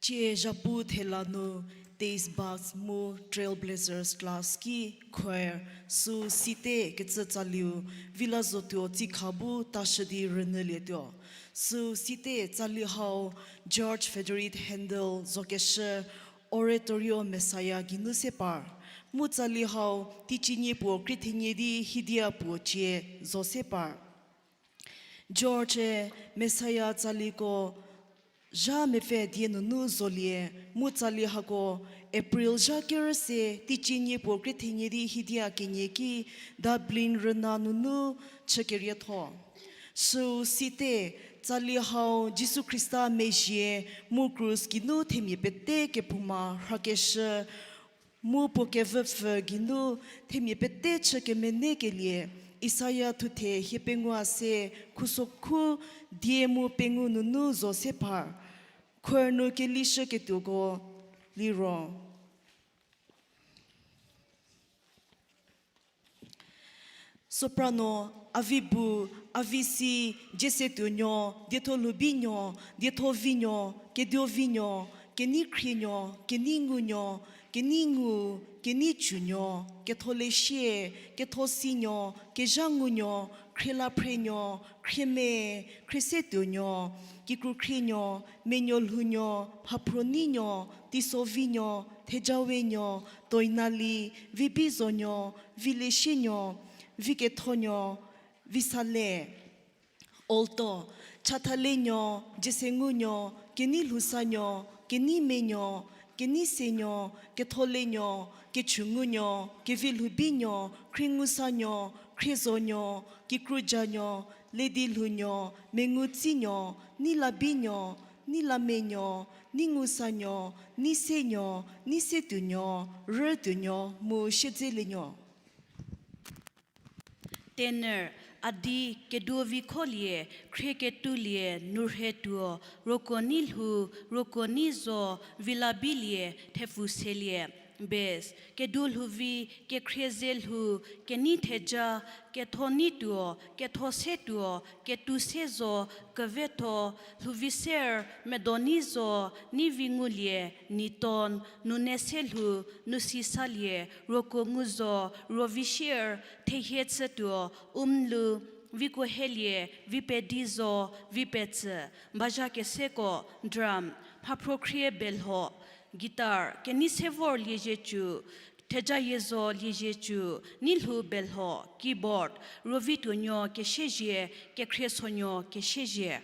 Tsie zhapu thela nu Taste Buds mu Trailblazers Class ki choir Süu Site kecü tsaliu Vila Zotuo tsikha bu tashü di rünyülietuo. Süu Site tsali hau George Frideric Handel zokeshü Oratorio Messiah geinu se par. Mu tsali hau teicie nie puo krie thenie di hidia puo cie zo se par. George-e Messiah tsaliko zha mepfü die nunu zolie, mu tsali hako April zha kerü se teicie nie puo krie thenie di hidia kenie ki Dublin rüna nunu chükerietho. Süu Site tsali hau Jisu Khrista mezhie mu krus geinu themia pete kephouma rhakeshü, mu puo kevüpfü geinu themia pete chü kemenekelie, Isaia thuthe hie pengou se khusokhu die mu pengou nunu zo se par. Choir nu kelishüketuoko liro. Soprano, a vi bu, a vi si, Jiesetuonuo, Dietholhoubinuo, Diethovinuo, Keduovinuo, Kenei Khrienuo, Kenei Ngunuo, Kenei Ngu, Kenei Chunuo, Ketholeshie, Kethosinuo, Kezhangunuo, Khrielaphrenuo, Khrieme, Khriesetuonuo, Kikru Khrienuo, Menuolhounuo, Phaphroninuo, Teisovinuo, Thejawenuo, Toinali, Vibizonuo, Vileshienuo, Vikethonuo, Visale. Alto, Chathalenuo, Jiesengunuo, Keneilhousanuo, Keneimenuo, Keneisenuo, Ketholanuo, Kechungunuo, Kevilhoubinuo, Khriengusanuo, Khriezonuo, Kikrujanuo, Ledilhounuo, Mengutsinuo, Neilabinuo, Neilamenuo, Neingusanuo, Neisenuo, Neisetuonuo, Rütuonuo, mu Siedzelenuo. Tenor, a di Keduovikholie, Khrieketulie, Nurhetuo, Ruokuo nei lhou, Ruokuo nei zo, Vilabilie, Thepfuselie. Bass, Keduolhouvi, Kekhrieze lhou, Keneitheja, Kethoneituo, Kethosetuo, Ketusezo, Kevetho, Lhouviser, Medoneizo, Neivingulie, Neiton, Nuneselhou, Nusisalie, Ruokuo nguzo, Ruovisier, Thehie chütuo, Umlu, Vikuohelie, Vipedizo, Vipetsü. Bazha keseko, drum, Mhaphrokhrie Belho, guitar, Keneisevorlie Ziecu, Thejayiezo Liezietsu, Neilhou Belho, keyboard, Ruovituonuo Kesiezie, Kekhriesonuo Kesiezie.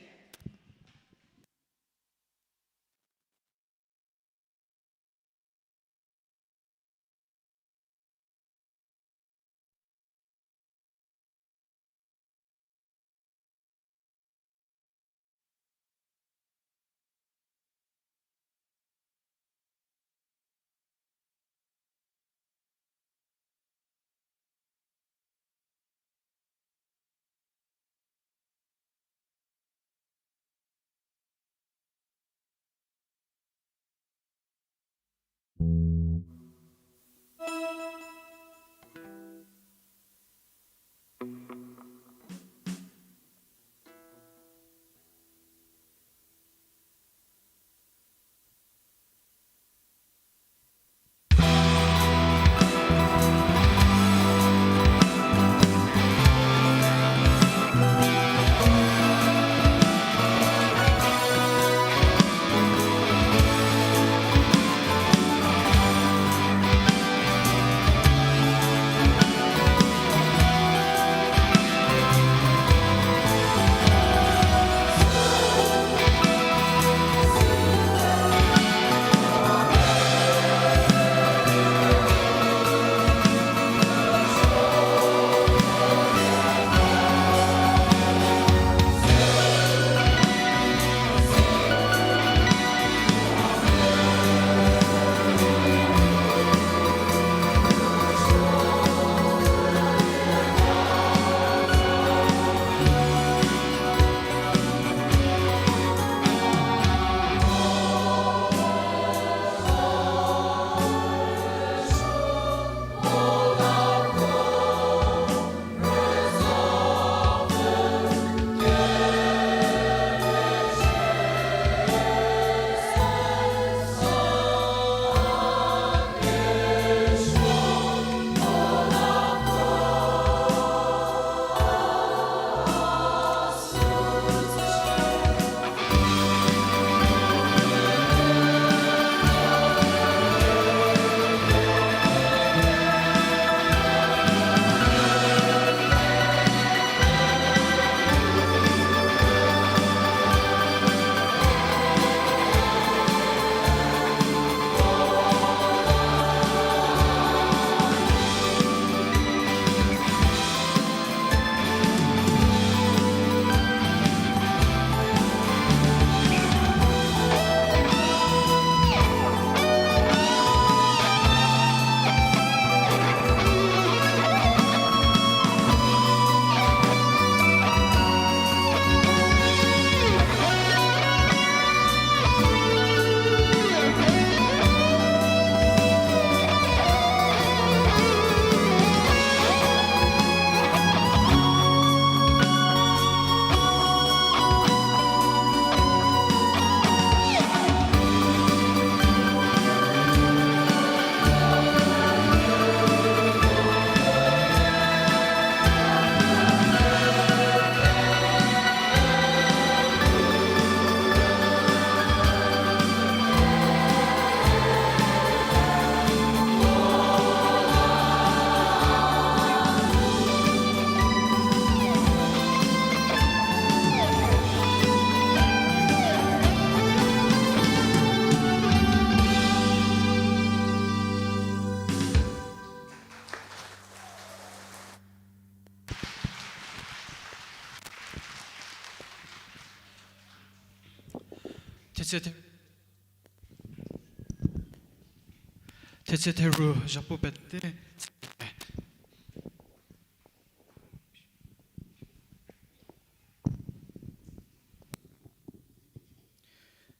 Thetse the-, thetse theru zhapu pete.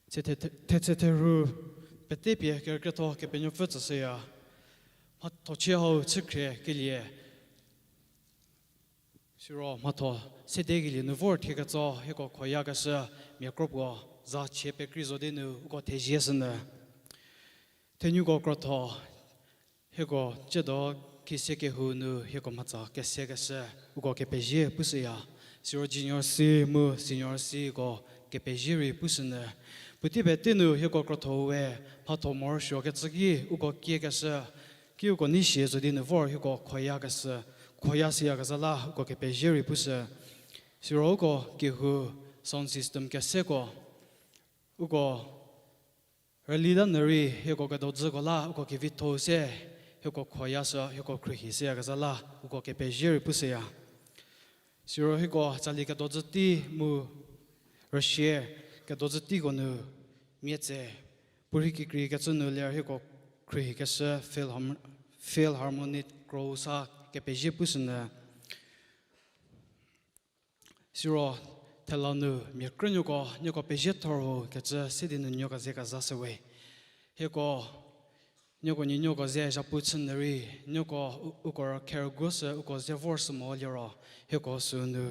Thetse the-, thetse theru pete pie kerükrietho Kepenuopfü tsüshüya. Mhathochie hau chükhrie kelie. Siro mhatho sede kelie nu vor thie ketso hieko khoyakeshü mia kro puo za chie pekrei zo di nu uko thezie shünyü. Thenuko krotho hieko tsiedo kise kehou nu hieko mhatsa kesekeshü uko kepezie pushüya. Siro junior C mu senior Cko kepezie rei pushünyü. Puotei pete nu hieko krotho we mhatho morosuokecü ki uko kiekeshü ki uko nei sie zo di nu vor hieko khoyakeshü, khoya shüyakezha la uko kepezie rei pushü. Siro uko kehou sound system keseko uko rüli ta nyü rei hieko kedodzüko la uko kevitho-u se hieko khoya shü, hieko khruohi shüyakezha la uko kepezie rei pushüya. Siro hieko tsali kedodzü tei mu rüsie kedodzü teiko nu mia tse puorhi kekreikecü nu ler hieko khruohikeshü Philharm-, Philharmonic Kro-u sa kepezie pushünyü. Siro thela nu mia krünuoko nieko pezie thor ho kecü se di nu nuoko ze kezashü we. Hieko, nieko nuonuoko ze zhapu chünyü rei, nieko u-, uko kherüguoshü uko ze vor shü mo liro, hieko sünu,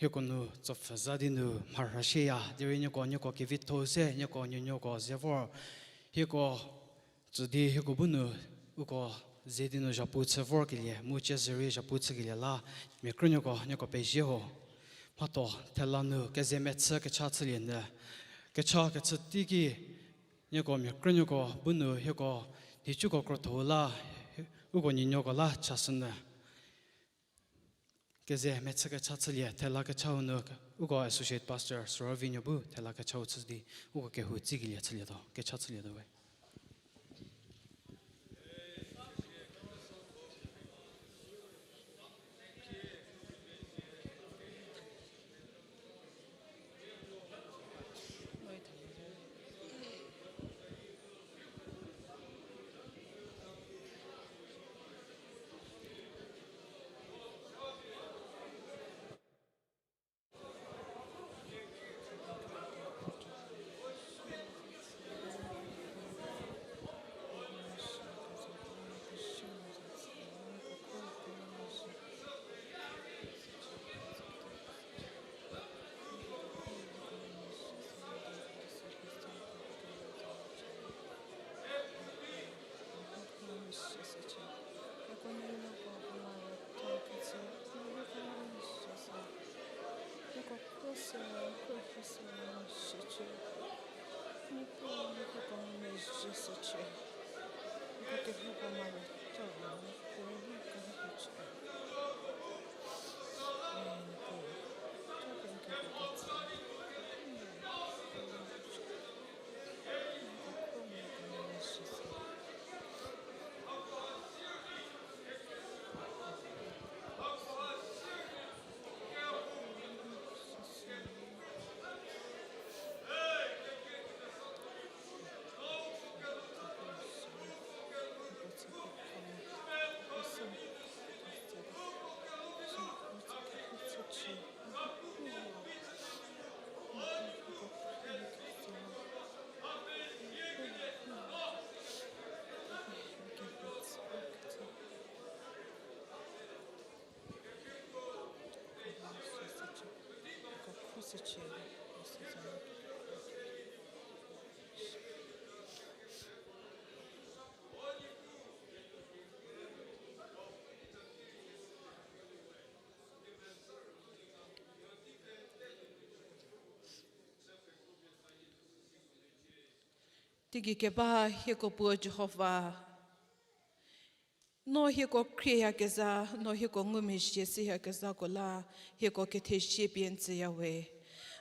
hieko nu tsopfhü za di nu mharhashüya, derei nieko, nieko kevitho-u se nieko nuonuoko ze vor, hieko tsü di hieko bu nu uko ze di nu zhapu chü vorkelie mu ciezü rei zhapu chükelie la mia krünuoko nieko pezie ho. Mhatho thela nu keze mechü kecha chülie nyü, kecha kechü teiki nieko mia krünuoko bu nu hieko nhicuko krotho-u la uko nuonuoko la chashünyü. Keze mechü kecha chülie thela kechau nu uko associate pastor Sorovinuo bu thela kechau chü di uko kehou tsikelie chülietuo, kecha chülietuo we. Teigei keba hieko puo Jihova, no hieko khrieyakezha, no hieko ngumezhie shüyakezhako la hieko kethezie pie n tsüya we.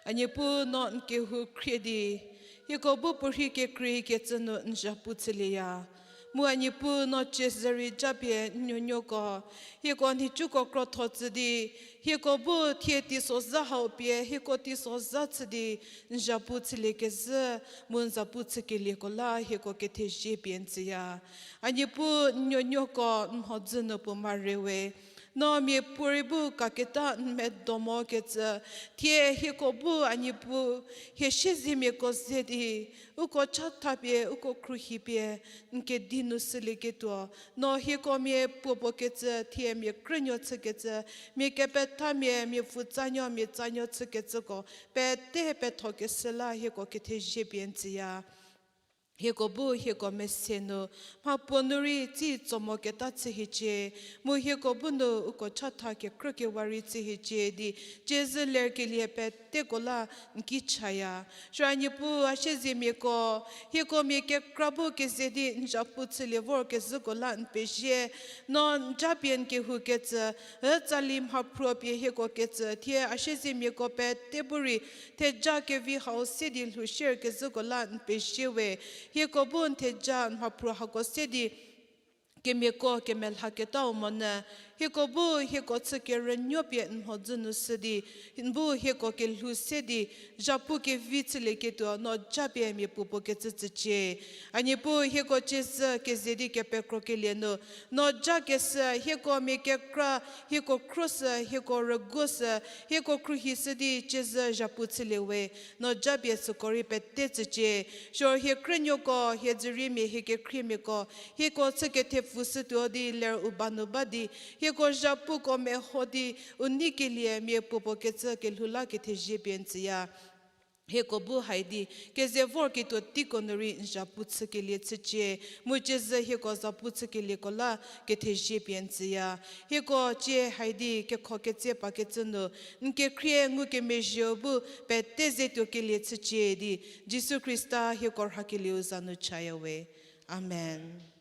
A Niepuu, no n kehou khrie di hieko bu puorhi kekreikecü nu n zhapu chülieya. Mu a Niepuu, no ciezü rei japie n nuonuoko, hieko nhicuko krotho tsü di, hieko bu thie teisozha hau pie hieko teisozha chü di n zhapu chüliekezhü, mu n zhapu chükelieko la hieko kethezie pie n tsüya. A Niepuu, n nuonuoko n mhodzü nu puo mare we. No miapuorei bu kaketa n medo mokecü, thie hieko bu a Niepuu, hie siezemiako ze di, uko chathapie uko khruohipie n kedi nu shülieketuo, no hieko mia puopuo kecü, thie mia krünuo chükecü, mia kepethamia, mia pfutsanuo, mia tsanuo chükecüko pete pethokeshü la hieko kethezie pie n tsüya. Hieko bu hieko mese nu mhapuo nu rei tsi tso moketa chü hiecie, mu hieko bu nu uko chatha kekrükewa rei chü hiecie di, ciezü lerkelie peteko la n ki chaya. Süra Niepuu, a siezemiako, hieko mia kekra bu keze di n zhapu chülie vorkezhüko la n pezie. No n japie n kehoukecü, ü tsali mhaphruo pie hieko kecü, thie a siezemiako pete bu rei theja kevi hau se di lhou shierkezhüko la n pezie we. Hieko bu n theja n mhaphruo hako se di kemiako kemelhaketau monyü, hieko bu hieko chü kerünuo pie n mhodzü nu shü di, n bu hieko kelhou se di zhapu kevi chülieketuo no japie mia puopuo kecü tsücie. A Niepuu, hieko ciezü keze di kepekrokelie nu no jakeshü, hieko mia kekra, hieko khruoshü, hieko rüguoshü, hieko khruohishü di ciezü zhapu chülie we. No japie süko rei pete tsücie. Siro hie krünuoko, hie dzüriemia, hie kekhriemiako, hieko chü kethepfushütuo di ler u ba nu ba di, hieko zhapuko meho di u neikelie mia puopuo kecü kelhou la kethezie pie n tsüya. Hieko bu hai di keze vorketuo teiko nu rei n zhapu chükelie chücie, mu ciezü hieko zhapu chükelieko la kethezie pie n tsüya. Hieko cie hai di kekho ketse pakecü nu n kekhrie ngukemezhieu bu pete ze tuokelie chücie di, Jisu Khrista hieko rhakelieu za nu chaya we. Amen.